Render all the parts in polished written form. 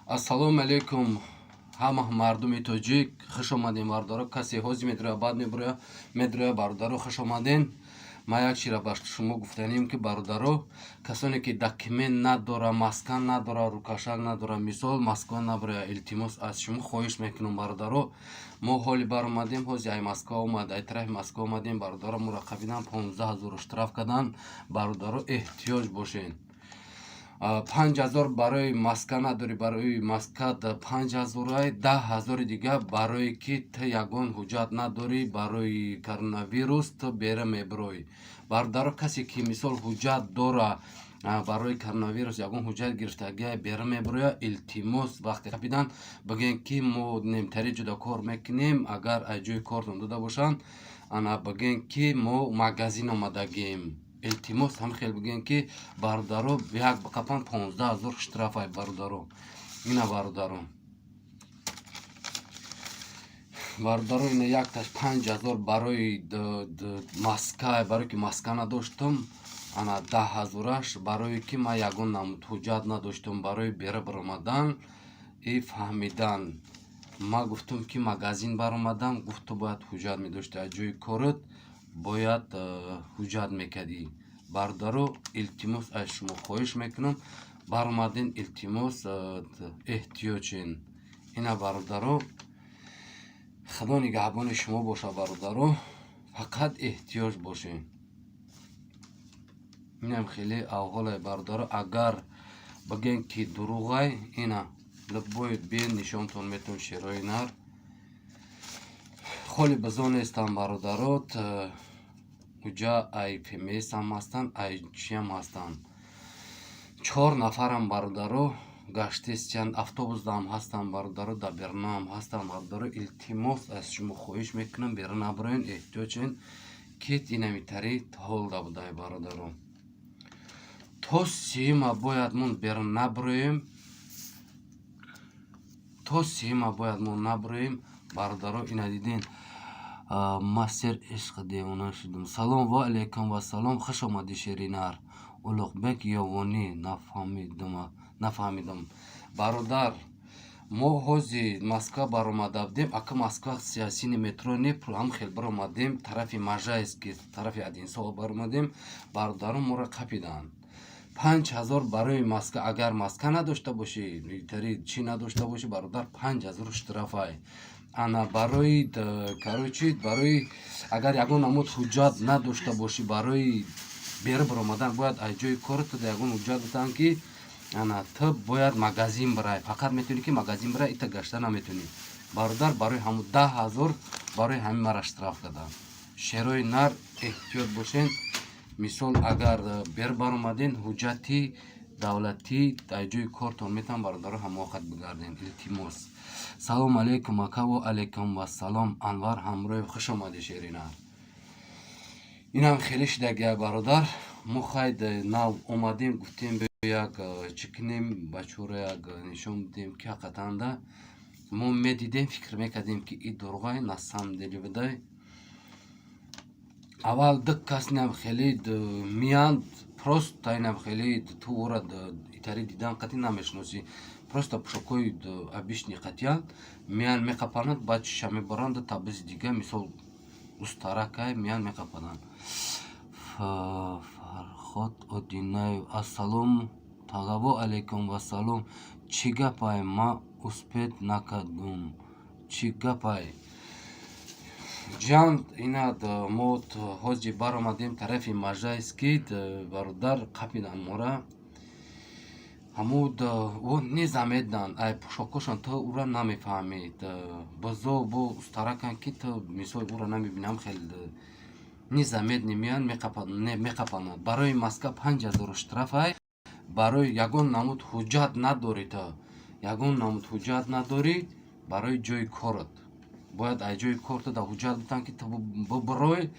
Ассалому алайкум, ҳама мардуми тоҷик, хуш омадем, бародаро. Касе ҳозир медроя, баъд меброя, медроя, бародаро, хуш омаден. Ман як чира ба шумо гуфтанем, ки, бародаро, касоне ки документ надора, маска надора, рукашак надора, мисол, Москва наброя, илтимос, аз шумо хоҳиш мекунам, бародаро. Мо ҳоли баромадем, ҳози ай Москва омад, ай тарафи Москва омадем, бародаро, моро қабидан, 15 000 штраф карданд. Бародаро, эҳтиёҷ бошен. 5000 барои маска надорӣ, барои маскат 5000-ай, 10 000-и дига барое ки ту ягон ҳуҷҷат надорӣ, барои коронавирус ту бера мебироӣ. Бародаро, касе ки, мисол, ҳуҷҷат дора, барои коронавирус ягон ҳуҷҷат гирифтагия, бера мебироя, илтимос, вақте қапидан, бигӯен, ки мо немтари ҷуда кор мекунем. Агар аз ҷои кортон дода бошанд, ана бигӯен, ки мо магазин омадагием. Илтимос, ҳам хел бигӯем, ки, бародаро, як қапан 15 000 штрафай, бародаро. Ина, бародаро, бародаро, ина якташ 5000 барои маска, барое ки маска надоштам. Ана 10 000-аш барое ки ман ягон намуд ҳуҷҷат надоштам барои бера баромадан. И фаҳмидан, ман гуфтам, ки магазин баромадам. Гуфт, ту бояд ҳуҷҷат медошти, аз ҷои корат бояд ҳуҷҷат мекардӣ. Бародаро, илтимос, аз шумо хоҳиш мекунам, баромаден, илтимос, эҳтиёҷ шен. Ина, бародаро, Худо нигаҳбони шумо боша, бародаро, фақат эҳтиёҷ бошен. Инам хеле авҳолай, бародаро. Агар бигӯем, ки дурӯғай, ина любой бен нишонтон метавон. Шерои нар холи бизо нестам, бародаро. Уҷа ай ФМСам ҳастанд, ай чиам ҳастанд, чор нафарам, бародаро, гаштестиянд, автобусдаам ҳастанд, бародаро, дар берунаам ҳастанд. Бародаро, илтимос, аз шумо хоҳиш мекунам, берун набароен, эҳтиёҷ шавед, ки инамитари ҳолда будай, бародаро. То 30-ума бояд мон берун набароем, то 30-ума бояд мо набароем, бародаро. Ина диден, мастер ишқ девона шудам. Салом, ва алайкум вассалом, хуш омадӣ, шеринар. Улуғбек Ёвонӣ, нафаҳмидам, бародар. Мо ҳози Москва баромада будем, ака. Москва сиясини метро не, ҳам хел баромадем, тарафи Можайский, тарафи Одинцово баромадем, бародарон, моро қапиданд. 5000 барои маска. Агар маска надошта бошӣ, тари чӣ надошта бошӣ, бародар, 5000 штрафай. Ана барои, короче, барои агар ягон намуд ҳуҷҷат надошта бошӣ, барои бера баромадан бояд аз ҷои корат ягон ҳуҷҷат битаҳанд, ки ана ту бояд магазин бирай, фақат метавонӣ, ки магазин бирай, ита гашта наметавонӣ, бародар. Барои ҳамун 10 000, барои ҳамин мара штраф карданд. Шерои нар, эҳтиёт бошен. Мисол, агар бер баромаден, ҳуҷҷати давлатӣ дар ҷои кортон метавон, бародаро, ҳамоқат бигарден, илтимос. Салом алейкум, ака. Ва алейкум вассалом, Анвар Ҳамроев, хуш омадӣ, шеринар. Инам хеле шидагия, бародар. Мо хайд нав омадем, гуфтем, як чӣ кунем, бачаҳоро як нишон бидем, ки ҳақиқатанда мо медидем, фикр мекардем, ки и дурӯғай, на самом деле будай. Аввал ду кас инам хеле миянд, просто инам хеле ту ӯра итари дидан қатъи намешиносӣ, просто пӯшокҳои обычный қатъиян меян, меқапананд, баъд шиша мебаранд, табизи дига, мисол, устаракай, меян, меқапананд. Фарход Одинаев, ассалому тағаво алайкум вассалом. Чӣ гапай, ма успеть накардум, чӣ гапай, ҷан? Ина мо ҳози баромадем тарафи Можайский, бародар, қапидан мора. Ҳамуд ӯ незаметно, ай пӯшокҳошон ту ӯра намефаҳмид. Бозо бо устаракан, ки ту, мисол, ӯра намебинӣ, ҳам хел незаметно меян, меқапананд. Барои маска 5000 штрафай, барои ягон намуд ҳуҷҷат надорӣ, ту ягон намуд ҳуҷҷат надорӣ, барои ҷои корат бояд аз ҷои кор ту да ҳуҷҷат битан, ки ту бибирой,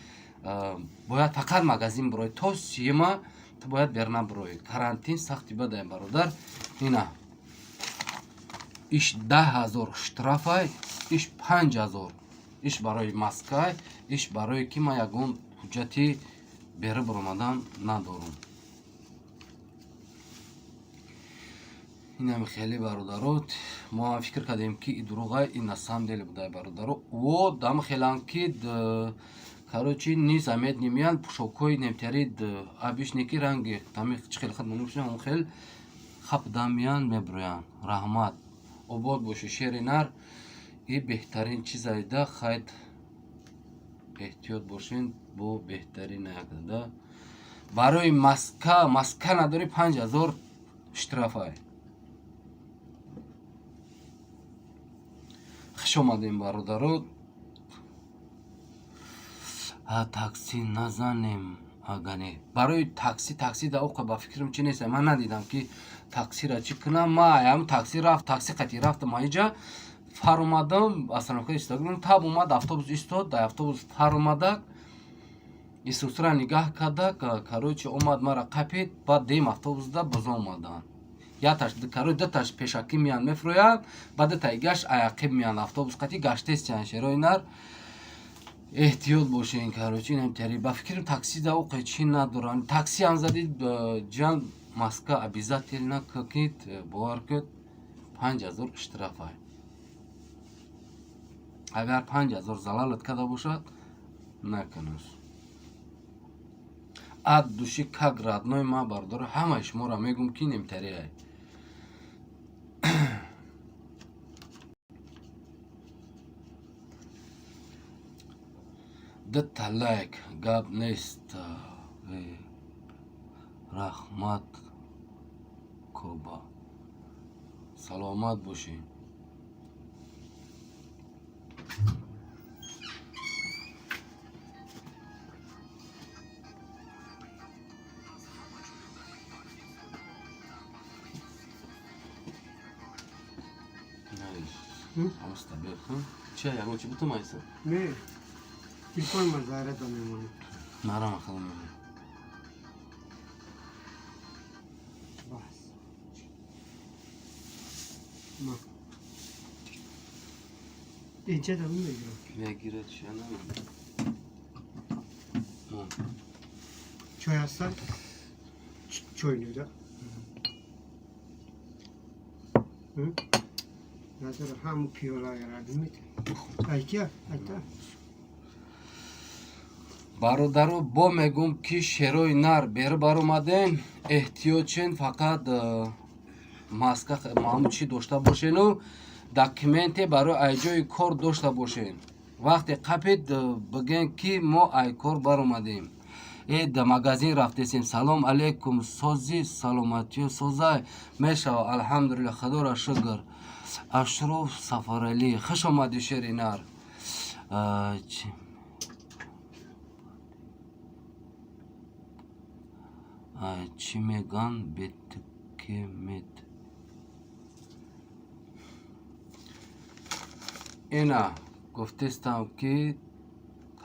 бояд фақат магазин бирой. То 30-ума ту бояд бер набирой, карантин сахти бадай, бародар. Ина иш 10 000 штрафай, иш 5000, иш барои маскай, иш барое ки ман ягон ҳуҷҷати бера баромадан надорам. Инам хеле, бародаро, мо ҳам фикр кардем, ки и дурӯғай, и на самом деле будай, бародаро. Во дам хелан ки, короче, незаметный меян, пӯшокҳои немтари обычный, ки ранги тами чӣ хел хат монушна, он хел хапда меян, меброянд. Раҳмат, обод бошӣ, шери нар. И беҳтарин чизайда хайд, эҳтиёт бошен, бо беҳтарин якда барои маска. Маска надорӣ, 5000 штрафай. Хуш омадем, бародаро. Такси назанем агане барои такси. Такси да оқа ба фикрам чи нест. Ман надидам, ки таксира чӣ кунам. Ма ям такси рафт, такси қати рафтам, аиҷа фаромадам, остановка истодам, таб омад, автобус истод, дар автобус фаромадак, исусра нигаҳ кардак, короче, омад, мара қапид. Баъд дем автобусда бозо омаданд. Яташ, короче, дуташ пешакӣ меянд, мефурӯянд, баъд дутаи гашт аяқиб меянд, автобус қати гаштестиян. Шерои нар, эҳтиёт бошен. Короче, инам тари ба фикрам такси да оқа чӣ надоранд. Такси ҳам зади ҷан, маска обязательно кунед, бовар кунед, 5000 штрафай. Агар 5000 залалат карда бошад, накунаш от души, как родной. Ма, бародаро, ҳамаи шуморо мегӯм, ки немтариай. Дута лайк гап нест. Раҳмат, коба, саломат бошӣ. Чи, ягон чи бутум айса? Не, телефон ма заряда мемонад. Нарама хадам. Бас. Ма. Инҷа да мегирам. Мегирад, чи намегирад. Чой ҳастан? Чой нуда? Надора, ҳаму пиёла ярад мет. Айкия? Айта? Бародаро, бо мегӯм, ки шерои нар, бери баромаден, эҳтиёт шен, фақат маска маъмул чӣ дошта бошену документе барои айҷои кор дошта бошен. Вақте қапид, бигӯен, ки мо ай кор баромадем, да магазин рафтесем. Салом алейкум, сози, саломатиё, созай мешава, алҳамдулилла, худоро шукр. Ашроф Сафаралӣ, хуш омадӣ, шери нар. Чӣ мегӯянд, беткемет ина гуфтестам, ки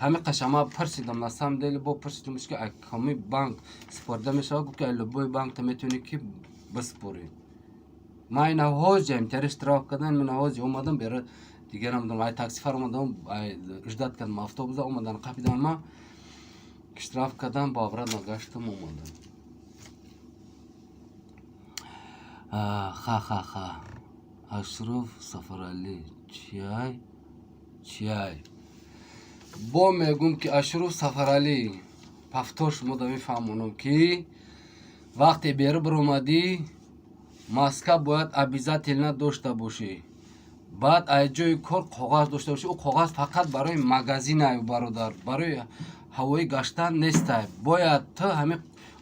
ҳамин қашама пурсидам. На самом деле бо пурсидамш, ки ками банк супорида мешавад. Гуфт, ки любой банкта метавонӣ, ки биспорӣ. Ман ина ҳоҷа имтиҳони штраф кардан, ман ҳоҷа омадам бера, дигар намедонам, ай такси фаромадам, ай ждать кардам автобуса, омадан, қапидан, ма штраф кардам, ба обратно гаштам, омадам. Ха ха ха, Ашроф Сафаралӣ, чиай, чиай? Бо мегӯм, ки Ашроф Сафаралӣ, повтор шумо да мефаҳмонам, ки вақте беру биромадӣ, маска бояд обязательно дошта бошӣ, баъд аз ҷои кор коғаз дошта бошӣ. Ӯ коғаз фақат барои магазинай, бародар, барои ҳавоӣ гаштан нестай. Бояд ту ҳамин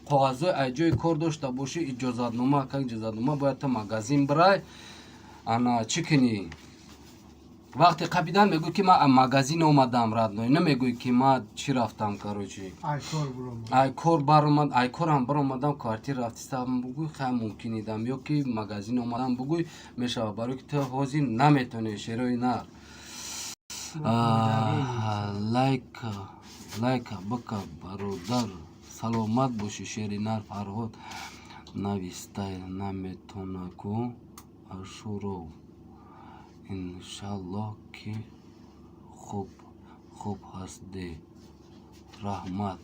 коғазҳои аз ҷои кор дошта бошӣ, иҷозатнома, как иҷозатнома бояд ту магазин бирай, ана чӣ кунӣ. Вақте қапидан, мегӯй, ки ман аз магазин омадам, родной, намегӯй, ки ман чӣ рафтам, короче. Ай кор буромад. Ай кор баромад, ай корам баромадам, квартира рафтистам бугӯй, хай, мумкин идам, ё ки магазин омадам бугӯй, мешавад, барои ки ту ҳозир наметавонӣ, шерои нар. Лайк, лайка бика, бародар, саломат бошӣ, шери нар. Фарҳод навистай наметонаку. Ашуров, иншаллоҳ, ки хуб, хуб ҳастде. Раҳмат,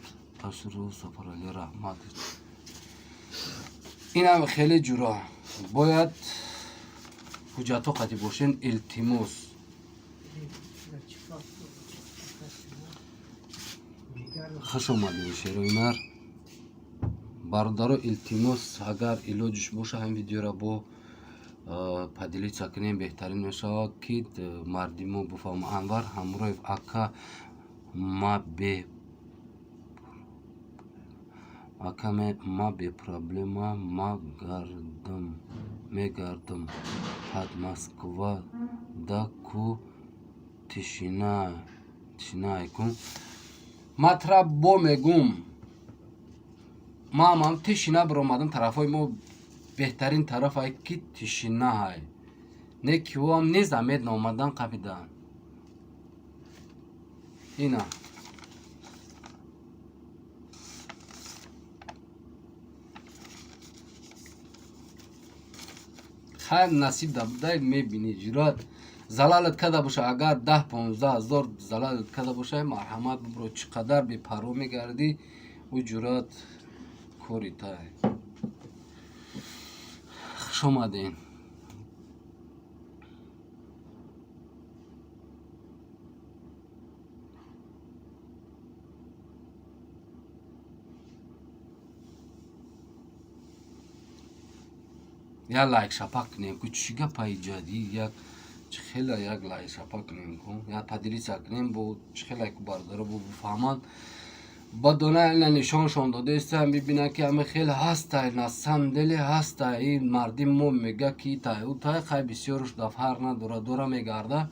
Ашуров Сафаралӣ, раҳмат. Инам хеле ҷура бояд ҳуҷҷатҳо қатӣ бошен, илтимос. Хуш омадем, шерои нар. Бародаро, илтимос, агар илоҷиш боша, ҳамин видеоро бо поделиться кунем, беҳтарин мешавад, ки мардимо буфаҳма. Анвар Ҳамроев: ака, ма бепроблема ма мегардам под Москва да ку тишинай ку. Матра бо мегум, мамам тишина биромадам. Тарафҳои мо беҳтарин тараф ай, ки тишинаҳай, не ки ӯам незаметно омадан қапидан ина. Хайр, насиб да будай, мебинӣ. Ҷурат залалат када боша, агар 10-15 ҳазор залалат када боша, марҳамат, бибро, чӣ қадар бепарво мегардӣ, ӯ ҷурат кори тай. Хуш омадем. Як лайк шапак кунем ку, чӣ гапаи ҷадид, як чӣ хела, як лайк шапак кунем ку, як поделиться кунем, бо чӣ хела ку, бародаро бо бифаҳманд, ба дона ина нишоншон додаистам, бибинанд, ки ами хел ҳастай, на самом деле ҳастай. Ин мардим мо мега, ки тай ӯ тай, хай, бисёруш да фарқ надора, дора мегарда,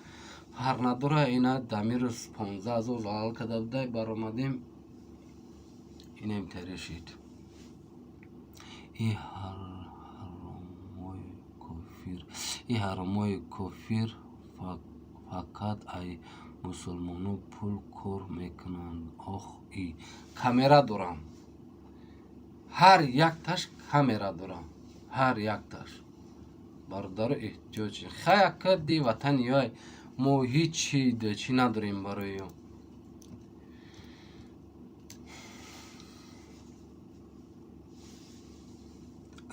фарқ надора. Ина дамирус 15 ҳазор залал када будай, баромадем, инем терешид. И ҳаромои кофир фақат ай мусулмоно пул кор мекунанд. Ох, и камера дорам, ҳар якташ камера дорам, ҳар якташ. Бародаро, эҳтиёҷ хаяка ди ватани ёй мо ҳичи чӣ надорем барои ё.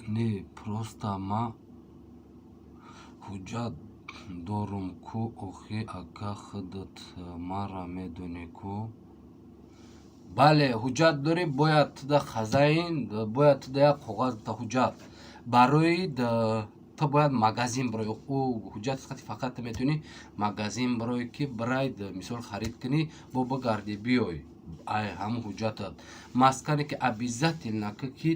Не, просто ма ҳуҷҷат дорум ку охи, ака, худат мара медонӣ ку. Бале, ҳуҷҷат дорӣ, бояд туда хазаин, бояд туда як коғаз, ҳуҷҷат барои ту, бояд магазин бирои. Ӯ ҳуҷҷат фақат ту метавонӣ магазин бирои, ки бирай, мисол, харид кунӣ, бо бигарди биёй ай ҳамун ҳуҷҷатат. Маскане ки обязательно ки,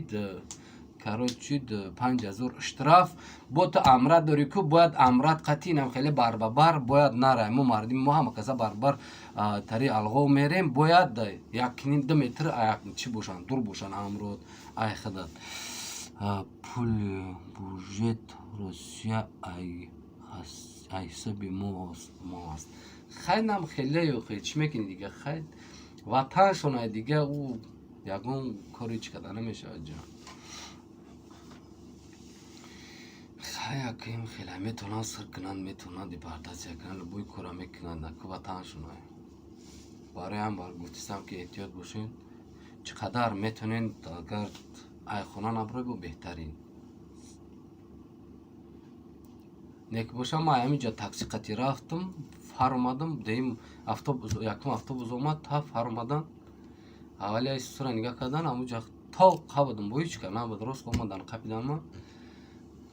короче, 5000 штраф. Бо ту амрат дорӣ ку, бояд амрат қатъи инам хеле барбабар бояд нарай. Мо мардими мо ҳама каса барбар тари алғов мерем, бояд якним ду метр чӣ бошанд, дур бошанд амрод ай худат. Пули бюджет Россия ай ҳисоби мо аст. Хай, нам хелею чӣ мекунӣ дига, хай, ватаншон ай дига, ӯ ягон кори чӣ карда намешавад ҷон. Хай, аким хеле метавонанд сир кунанд, метавонанд депортатсия кунанд, любой кора мекунанд, аку ватаншон. Барои ҳам гуфтистам, ки эҳтиёт бошед, чӣ қадар метавонед, агар айхона набарой, бо беҳтарин нек бошам. Ман ҳаминҷа такси қати рафтам, фаромадам, деим автобус, якум автобус омад, та фаромадан, аввали сура нигаҳ кардан, ҳамунҷа то қабудам, бо ҳеч ка набуд, рост омадан, қапидан. Ман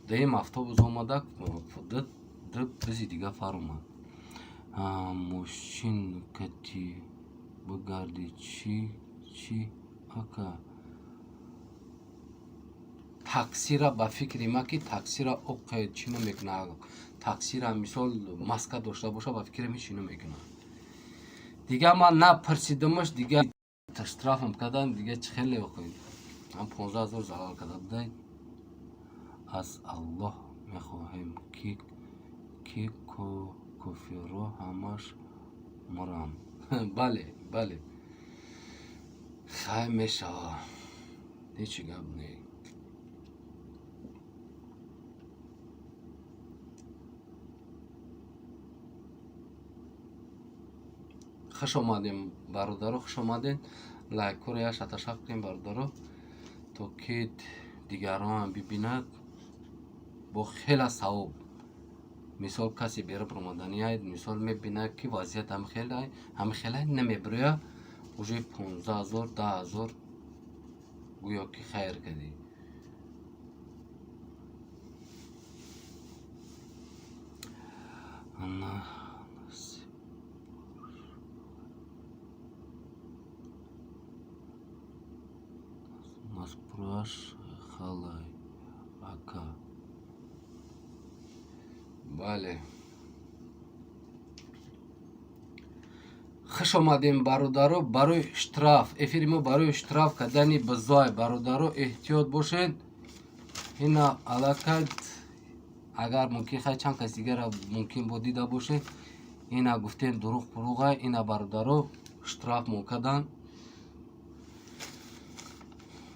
деим автобус омада, ду бизи дига фаромад. Мошин кати бигарди чӣ чӣ, ака? Таксира, ба фикри ман, ки таксира оқе чӣ намекунад. Таксира, мисол, маска дошта боша, ба фикрам, ҳеч чӣ намекунад. Дига ман напурсидамаш, дига штрафам кардан, дига чӣ хеле оқе ҳам 15 ҳазор залал карда будай. Аз Аллоҳ мехоҳем, ки кофирро ҳамаш муранд. Бале, бале, хай, мешава, ҳечи гап не. Хуш омадем, бародаро, хуш омадем. Лайкҳоро як шаташак кунем, бародаро, то ки Дигарон бибинад, бо хела савоб. Мисол, касе бера баромаданияй, мисол, мебинад, ки вазъият ҳамхелай, намебироя, уже 15 000, 10 000 гӯё ки хайр кардӣ. Наспураш халай, ака. Бале, хуш омадем, бародаро. Барои штраф эфири мо, барои штраф кардани бизой, бародаро, эҳтиёт бошед. Ина аллакай, агар мумкин, хай, чанд кас дигара мумкин бо дида бошед. Ина гуфтем, дуруғ пуруға. Ина, бародаро, штраф мо карданд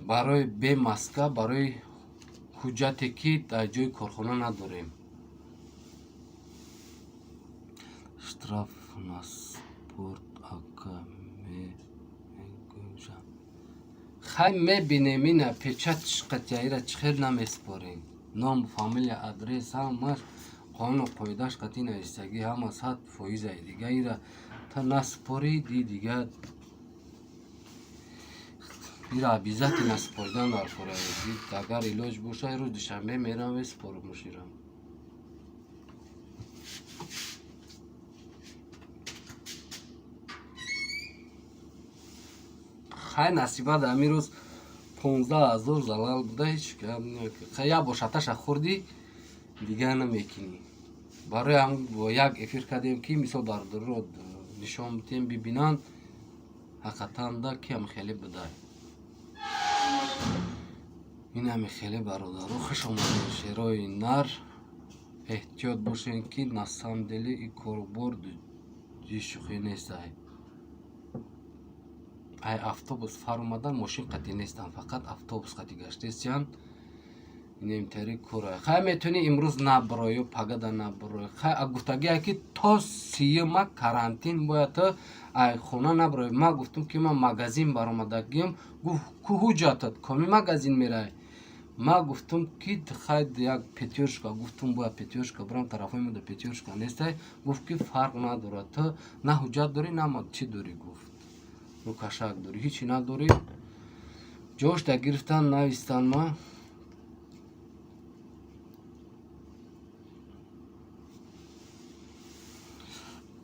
барои бемаска, барои ҳуҷҷате, ки дар ҷои корхона надорем. Штраф наспорт, ака, мегӯжам. Хай, мебинем. Ина печать қатиаира чӣ хел намеспорем? Ном, фамилия, адрес, ҳамаш қонуну қоидааш қатъи навистагӣ, ҳама 100%. Дига ира та наспорӣ, ди дига ира обязательно споридан дар кора. Агар илоҷ боша, рӯз душанбе мерам, спору муширам. Хай, насибат, ҳамин рӯз 15 000 залал буда, ҳеч гап. Хай, як бор шаташа хӯрдӣ, дигар намекунӣ. Барои ҳам як эфир кардем, ки мисол бародарро нишон бидем, бибинанд ҳақиқатанда, ки ҳам хеле будай. Ин ҳами хеле, бародаро. Хуш омадем, шерои нар. Эҳтиёт бошед, ки на самом деле и корубор шӯхӣ нестай. Ай автобус фаромадан, мошин қатӣ нестанд, фақат автобус қатӣ гаштесиянд. Инемтари кора. Хай, метавонӣ имрӯз набирой, пагада набирой. Хай, гуфтагие, ки то 30-ма карантин бояд, ай хона набирой. Ма гуфтум, ки ман магазин баромадагиам. Гуфт: «Ку ҳуҷҷатат, коми магазин мерай?» Ма гуфтум, ки хай, як Пятёрочка, гуфтум, бояд Пятёрочка бирам, тарафҳои мо да Пятёрочка нестай. Гуфт, ки фарқ надорад, ту на ҳуҷҷат дорӣ, на чӣ дорӣ, гуфт, рукашак дорӣ, ҳичи надорӣ. Ҷошта гирифтан, навистан ма.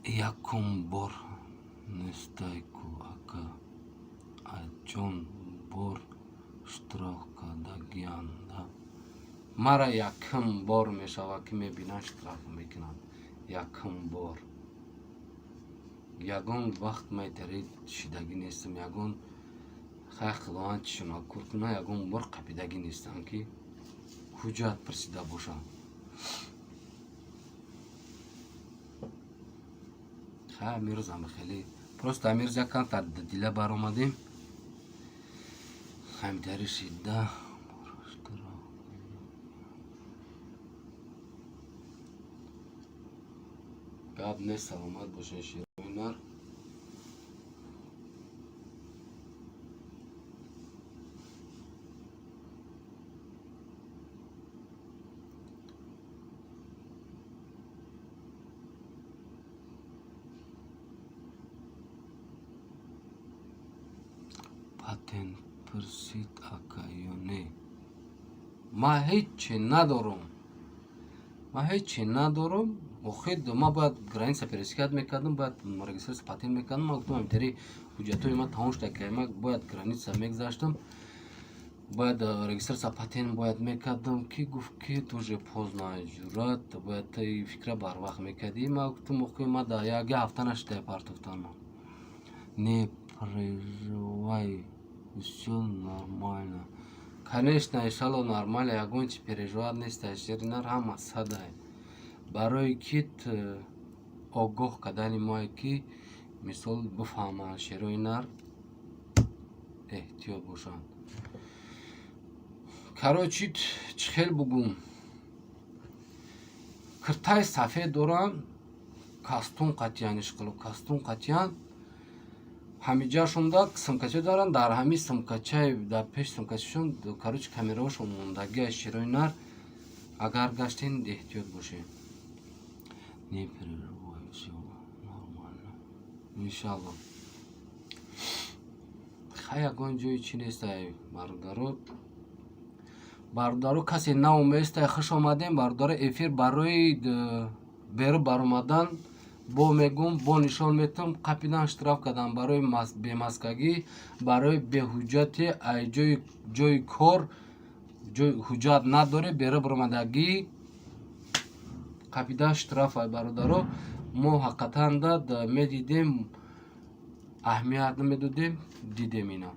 Якум бор нестай-ку, ака аҷон, бор штраф кардагианда. Мара якум бор мешавад, ки мебинам, штраф мекунанд. Якум бор. Ягон вақт майтари шидагӣ нестам, ягон, хай, худованд чишона кур куна, ягон бор қапидагӣ нестам, ки ҳуҷҷат пурсида бошам. Хай, амирӯзам хеле просто, амирӯз якам дила баромадем, ҳамдари шида. Гап нест, саломат бошед, широи нар. Патент пурсид, ака, ё не? Ман ҳече надорам, ман ҳече надорам. Охир ман бояд граница пересекать мекардам, бояд регистрация, патент мекардам. Ман гуфтам, амтари ҳуҷҷатҳои ман тамом шуда, ки ман бояд граница мегузаштам, бояд регистрация, патент бояд мекардам, ки гуфт, ки уже поздно, ҷурат, бояд фикра барвақт мекардӣ. Ман гуфтам, охир ман дар як ҳафта нашуда партофтан. Не переживай, всё нормально. Конечно, иншалло, нормально, ягон чи переживать нест. Ширинар, ҳама садай. Барои ки огоҳ кардани мое, ки мисол бифаҳманд, шерои нар эҳтиёт бошанд. Короче, чӣ хел бугум, киртаи сафед доранд, кастун қатиян, ишқило, кастун қатиян. Ҳамиҷашонда сумкача доранд, дар ҳамин сумкачаи, дар пеш сумкачашон, короче, камераҳошон мондагиа. Широи нар, агар гаштен, эҳтиёт бошед. Не переживай, всё нормально, иншалло. Хай, ягон ҷои чӣ нестай, бародаро. Бародаро, касе наоместай, хуш омадем, бародаро. Эфир барои беру баромадан бо мегум, бо нишон метум. Қапидан, штраф кардан барои бемаскагӣ, барои беҳуҷҷати, ай ҷои кор ҷои ҳуҷҷат надорӣ, беру баромадагӣ, қапида штраф. Ай бародаро, мо ҳақиқатан да медидем, аҳамият намедодем. Дидем, ина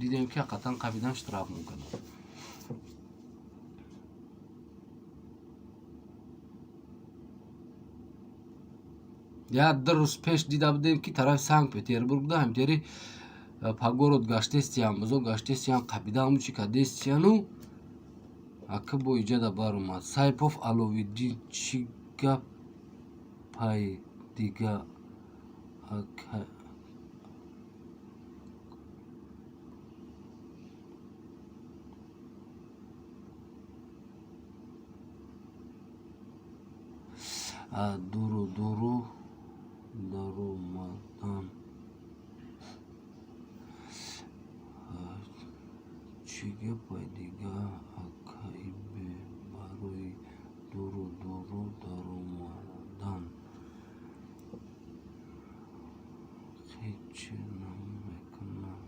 дидем, ки ҳақиқатан қапидан, штраф мекунад. Як 2 рӯз пеш дида будем, ки тарафи Санкт Петербург да ҳамтери по город гаштестиям, бузо гаштестиям, қапида ҳамучи кадестияну ака бо иҷада баромад. Сайпов Аловиддин, чӣ гапай дига, ака? Дуру дуру даромадан, чӣ гапай дига, акаи? Барои дуру дуру даромадан ҳеҷ намекунам.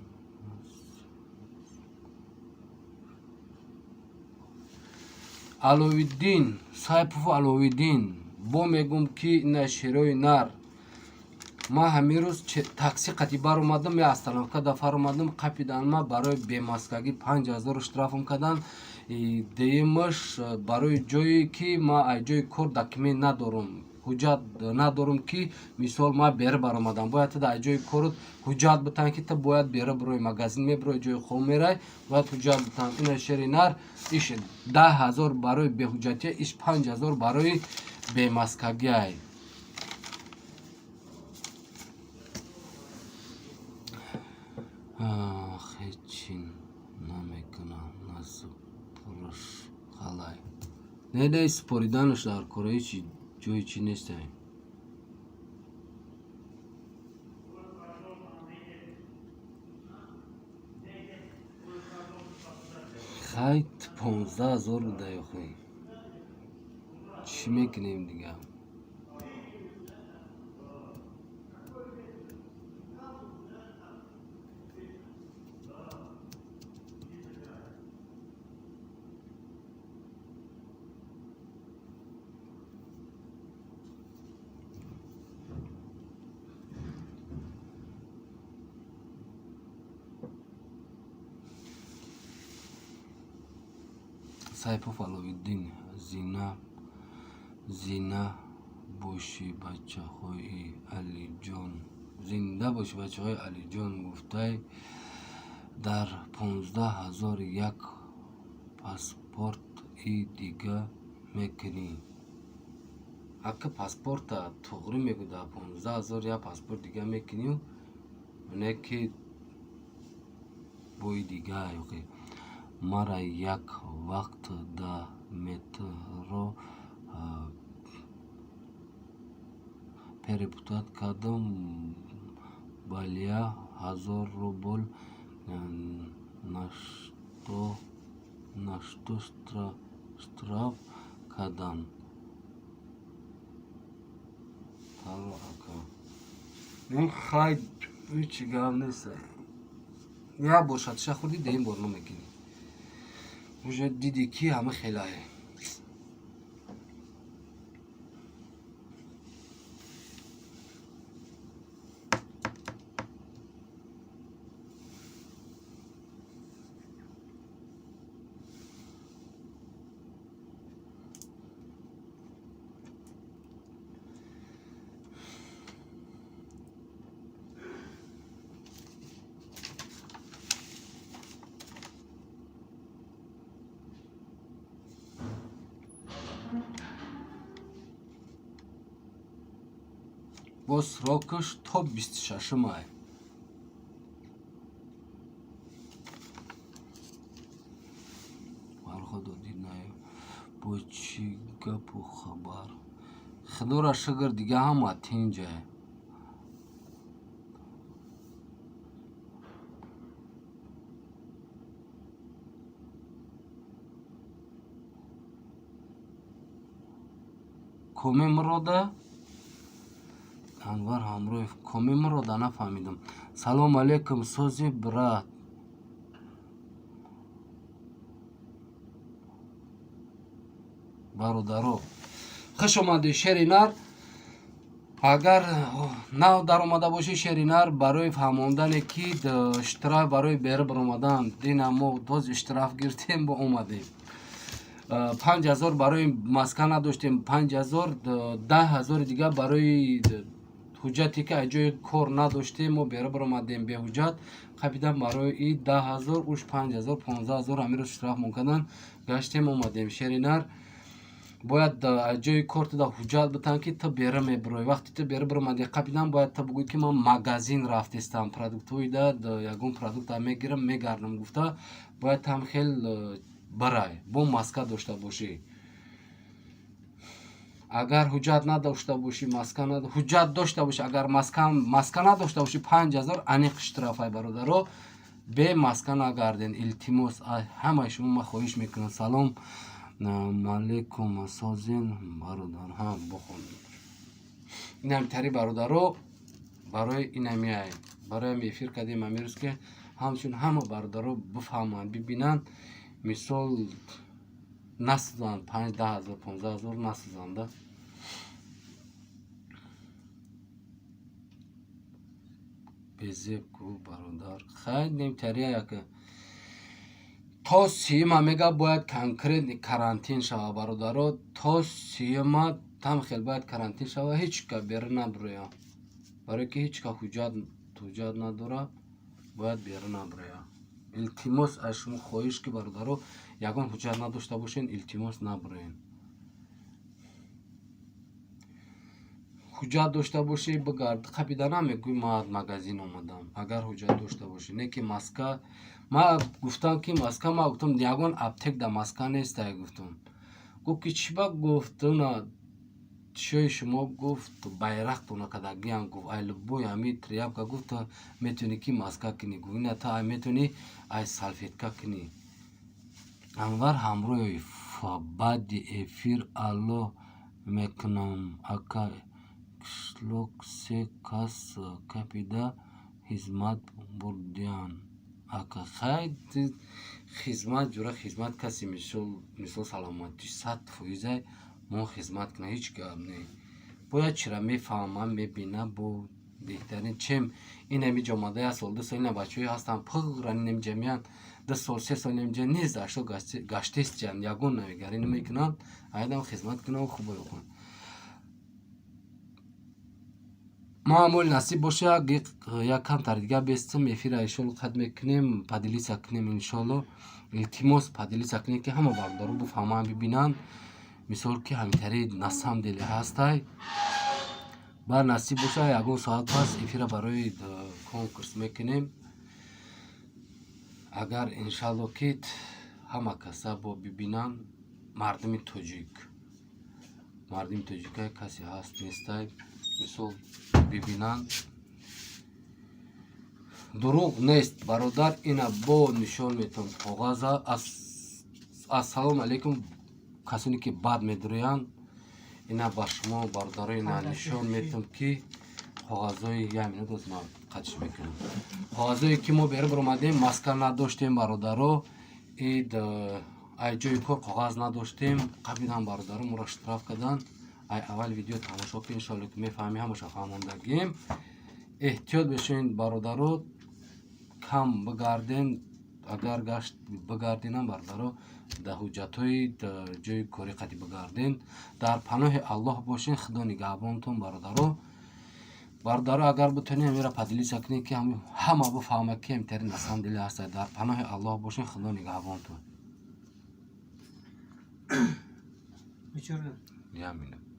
Аловиддин Сайпов Аловиддин, бо мегум, ки ина шерои нар, ман ҳамин рӯз такси қатӣ баромадам, я остановка да фаромадам, қапидан ма барои бемаскагӣ, 5000 штрафм карданд. Дуюмаш, барои ҷое ки ман аз ҷои кор документ надорам, ҳуҷҷат надорам, ки мисол ман бера баромадам. Бояд ту дар ҷои корот ҳуҷҷат битан, ки ту бояд бера бирои, магазин мебирои, ҷои хоб мерай, бояд ҳуҷҷат битан. Ина шери нар, иш 10 000 барои беҳуҷҷатия, иш 5000 барои бемаскагиай. Ҳечин намекунам, насупурш қалай. Не, не, супориданаш дар кора ҳечи ҷои чӣ нестай. Хай, 15 000 буда охи, чӣ мекунем дига? Сайпов Аловиддин, зина зина боши, бачаҳои Алиҷон, зинда боши, бачаҳои Алиҷон. Гуфтай, дар 15 000 як паспорти дига мекунӣ. Ака, паспорта туғрӣ мегӯ, дар 15 000 як паспорт дига мекунию, не ки бои дига. Ёки мара як вақт да метро перепутать кардам, балия 1000 рубл на что штраф кардан. Ака, хай, ҳечи гап нест. Як бор шатиша хӯрдӣ, дуюм бор намекунӣ. Уже дидӣ, ки ҳама хелае. Боз срокаш то 26 май. Худо дид. Бо чӣ гапу хабар? Худоро шукр, дига ҳама тинҷа. Коме мурода Анвар Ҳамроев, коме мурода, нафаҳмидам. Салом алейкум, сози, брат. Бародаро, хуш омадед, шери нар. Агар нав даромада бошӣ, шери нар, барои фаҳмондане ки штраф барои бера баромадан, дина мо боз штраф гирифтем, бо омадем. 5000 барои маска надоштем, 5000, 10 000 дига барои ҳуҷҷате ки аз ҷои кор надоштем, мо бера баромадем беҳуҷҷат, қапидан барои и 10 000, уш 5000, 15 000 ҳамиро штраф мокардан. Гаштем, омадем, шери нар. Бояд аз ҷои кор туда ҳуҷҷат битан, ки ту бера мебироӣ. Вақте ту бера биромадӣ, қапидан, бояд ту бигӯӣ, ки ман магазин рафтестам, продуктҳоида ягон продукта мегирам, мегардам гуфта, бояд там хел бирай, бо маска дошта бошӣ. Агар ҳуҷҷат надошта бошӣ, маска, ҳуҷҷат дошта бошӣ, агар маска надошта бошӣ, 5000 аниқ штрафай. Бародаро, бе маска нагарден, илтимос, ҳамаи шумо ман хоҳиш мекунам. Салом алейкум, созин, бародар. Ҳа, бухон. Инамтари, бародаро, барои инамиай, барои ами эфир кардем амирӯз, ки ҳамчун ҳама бародаро бифаҳманд, бибинанд, мисол, насӯзанд, 5, 10 000, 15 000 насӯзанда. Безеб ку, бародар. Хай, немтария як то 30-ума мега бояд конкретный карантин шава, бародаро. То 30-ума там хел бояд карантин шава, ҳеҷ ка берун набироя, барое ки ҳеҷ ка ҳуҷҷат надора, бояд берун набироя. Илтимос, аз шумо хоҳиш, ки, бародаро, ягон ҳуҷҷат надошта бошен, илтимос, набироен. Ҳуҷҷат дошта бошӣ, бигард, қапида намегӯй, ман аз магазин омадам. Агар ҳуҷҷат дошта бошӣ, не ки маска. Ма гуфтам, ки маска, ма гуфтам, ягон аптек да маска нестай, гуфтам. Гуфт, ки чӣ ба, гуфт, на чиёи шумо, гуфт, байрақтона кардагиам, гуфт, ай любой ҳами тряпка, гуфт, метавонӣ ки маска кунӣ, гуфт, ина та метавонӣ ай салфетка кунӣ. Анвар Ҳамроев, баъди эфир алло мекунам, ака. Кишлок се кас капида, хизмат бурдиян, ака. Хай, хизмат, ҷура, хизмат, каси мисол саломатиш 100%-ай, мо хизмат кунам, ҳеҷ гап не. Бояд чира мефаҳмам, мебинам, бо беҳтарин чем инамиҷа омада як сол, 2 сол. Ина бачаҳое ҳастанд, пурра инамиҷа меянд, 2 сол, 3 сол инамиҷа низ ашто гаштестианд, ягон навигарӣ намекунанд, айдам хизмат кунам, хубо кунам. Маъмул насиб боша, як камтар дига бестим, эфира иншолло қат мекунем, поделиться кунем иншолло. Илтимос, поделиться кунем, ки ҳама бародаро бифаҳманд, бибинанд, мисол, ки ҳамитари на самом деле ҳастай. Баъд насиб боша, ягон соат пас эфира барои конкурс мекунем. Агар иншалло ки ҳама каса бо бибинанд, мардуми тоҷик, мардуми тоҷика касе ҳаст, нестай, мисол, бибинанд, дурӯғ нест, бародар. Ина бо нишон метавон коғаза. Ассалому алайкум, касоне ки бад медурӯянд. Ина ба шумо, бародаро, ина нишон метавон, ки коғазҳои, як минут, оз ман қатиш мекунам, коғазҳое ки мо берун баромадем, маска надоштем, бародаро, ид ай ҷои кор коғаз надоштем, қабидан, бародаро, моро штраф карданд. Ай аввал видео тамошо ки, иншоалло, ки мефаҳмӣ, ҳамаша фаҳмондагим. Эҳтиёт бошед, бародаро, кам бигарден. Агар гашт бигарденам, бародаро, дар ҳуҷҷатҳои ҷои кори қадӣ бигарден. Дар паноҳи Аллоҳ бошен, Худо нигаҳбонтон, бародаро. Бародаро, агар битонем, ҳамира поделиться кунем, ки ҳама бифаҳмад, ки ҳамтари на самом деле ҳастад. Дар паноҳи Аллоҳ бошен, Худо нигаҳбонтон. Вечером. Як минут.